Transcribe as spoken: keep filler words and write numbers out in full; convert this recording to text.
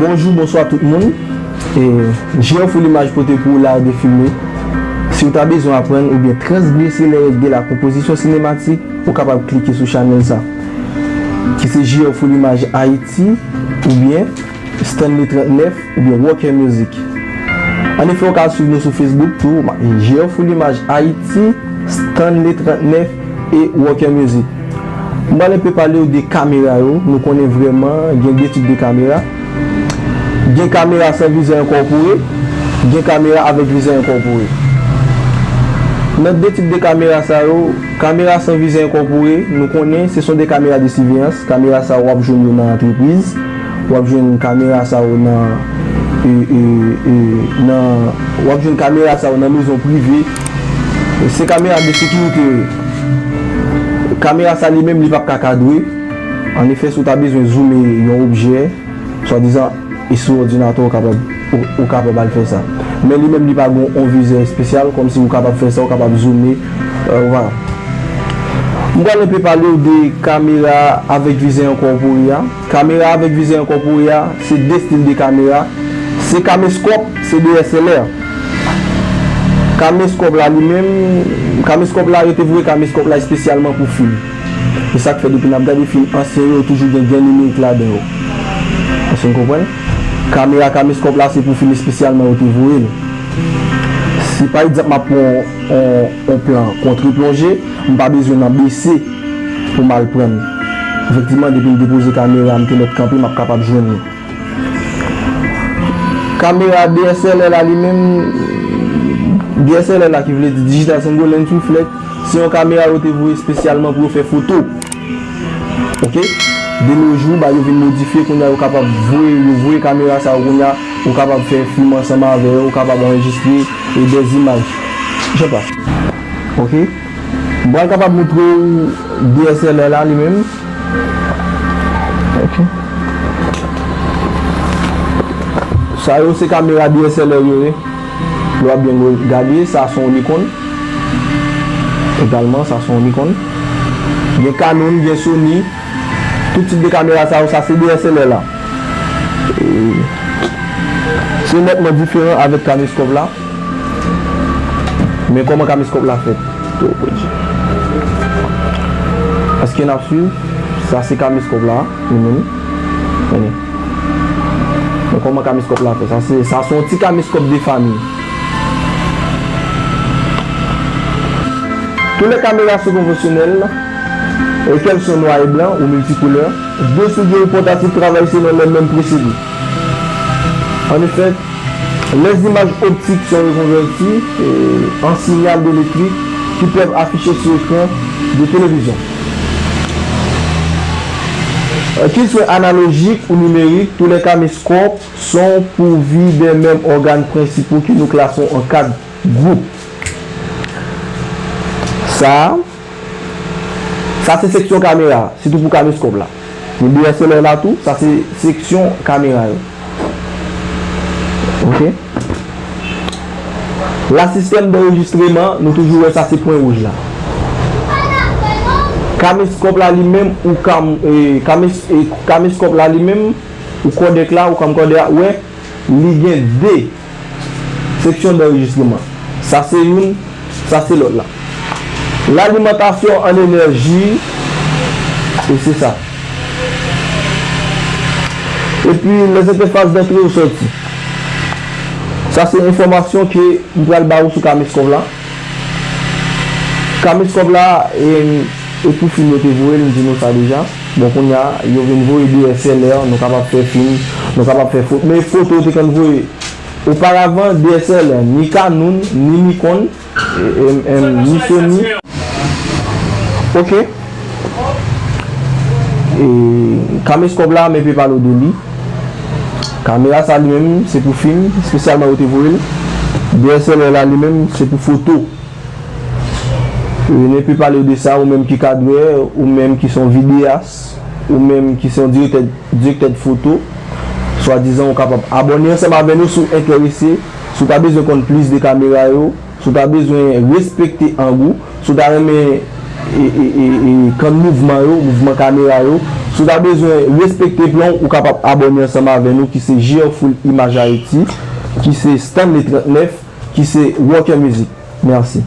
Bonjou, bonswa tout moun. E, J R Full Image pote pou ou la de filme. Si w ta bezwen aprann oubyen transgrese les règles de la composition cinématique, ou kapab klike sou chanèl sa, ki se J R Full Image Haïti oubyen Stanley trannèf oubyen Walker Music. Anefè, ou ka swiv nou sou Facebook tou, ma-, J R Full Image Haïti, Stanley trannèf e Walker Music. M pral enpe pale w de kamera yo. Nou konnen vrèman gen de tip de kamera. Gen kamera san vizè enkòpore, gen kamera avèk vizè enkòpore. Nan de tip de kamera sa yo, kamera san vizè enkòpore, nou konnen se son de kamera de siveyans. Kamera sa yo w ap jwenn yo nan antrepriz, w ap jwenn kamera sa yo nan, e, e, e, nan, w ap jwenn kamera sa yo nan mezon prive. Se kamera de sekirite yo ye. Kamera sa li menm li p ap ka kadre. Anefè, si w ta bezwen zoume yon objè, swadizan, e sou òdinatè, ou kapab, ou, ou kapab al fè sa. Men li menm li pa gen yon vizè espesyal, kòmsi ou kapab fè sa, ou kapab zoume, e, vwala. M pral enpe pale w de kamera avèk vizè enkòpore a. Kamera avèk vizè enkòpore a, se de stil de kamera. Se kameskòp, se D S L R. Kameskòp la li menm, kameskòp la, yo te voye kameskòp la espesyalman pou fim. Se sa k fè depi n ap gade fim ansyen yo, yo toujou gen grenn nimerik ladan yo. Èske n konprann? Kamera kameskòp la, se pou fim espesyalman yo te voye l. Si pa egzanp m ap pran yon, yon, yon plan kontre plonje, m pa bezwen nan bese pou m al pran l. Efektivman, depi m depoze kamera, m te mèt kanpe, m ap kapab jwenn li. Kamera D S L R la li menm, D S L R la ki vle di Digital Single Lens Reflex, se yon kamera yo te voye espesyalman pou yo fè foto. Oke? De nos jours, ba yo vin modifye, kounye a yo kapab voye, yo voye kamera sa yo, kounye a ou kapab fè fim ansanm avè yo, ou kapab anrejistre e dèzimaj. Je sais pas. Oke? M pral kapab montre w D S L R la li menm. Ok. Sa yo se kamera D S L R yo ye. Lè w ap byen gade, sa se yon Nikon. Egalman, sa se yon Nikon. Gen Canon, gen Sony. Tout tip de kamera sa yo, sa se D S L R la. E se nètman diferan avèk kameskòp la. Men kòman kameskòp la fèt? Èske n ap swiv? Sa se kameskòp la, li menm. Tande. Men kòman kameskòp la fèt? Sa se, sa se yon ti kameskòp de fanmi. Toutes les caméras sont conventionnelles, et qu'elles sont noir et blanc ou multicouleur, de soudure ou portatif travaillent selon les mêmes procédés. En effet, les images optiques sont reconverties, euh, en signal électrique qui peuvent afficher sur écran de télévision. Euh, qu'ils soient analogiques ou numériques, tous les caméscopes sont pourvus des mêmes organes principaux que nous classons en quatre groupes. Sa, sa se seksyon kamera, sitou pou kameskòp la. Gen D S L R la tou, sa se seksyon kamera yo. Ok. La, sistèm danrejistreman, nou toujou wè sa se pwen wouj la. Kameskòp la li menm, ou kam, e, kames, e, kameskòp la li menm, ou kòdèk la, ou kamkòdèk la, wè, li gen de seksyon danrejistreman. Sa se youn, sa se lòt la. L'alimentation en énergie, e se sa. Epi, les interfaces d'entrée ou sortie. Sa se enfòmasyon ke m pral ba ou sou kameskòp la. Kameskòp la, e, e pou fim yo te voye l, m di nou sa deja. Bon, kounye a, yo vin voye D S L R, nou kapab fè fim, nou kapab fè foto. Men foto yo te konn voye oparavan, D S L R, ni Canon, ni Nikon, e, e, e, ni Sony. Ok. E, kameskòp la, m enpe pale w de li. Kamera sa li menm, se pou fim, espesyalman yo te voye l. D S L R la li menm, se pou foto. E, m enpe pale w de sa, ou menm ki kadrè, ou menm ki se yon videyas, ou menm ki se yon direktè, direktè de foto, swadizan ou kapab abòne ansanm avè nou si w enterese, si w ta bezwen konn plis de kamera yo, si w ta bezwen respekte ang ou, si w ta renmen, e, e, e, e, kann mouvman yo, mouvman kamera yo. Si w ta bezwen respekte plan w, ou kapab abòne ansanm avè nou ki se J R Full Image Haïti, ki se Stanley trannèf, ki se Walker Music. Mèsi.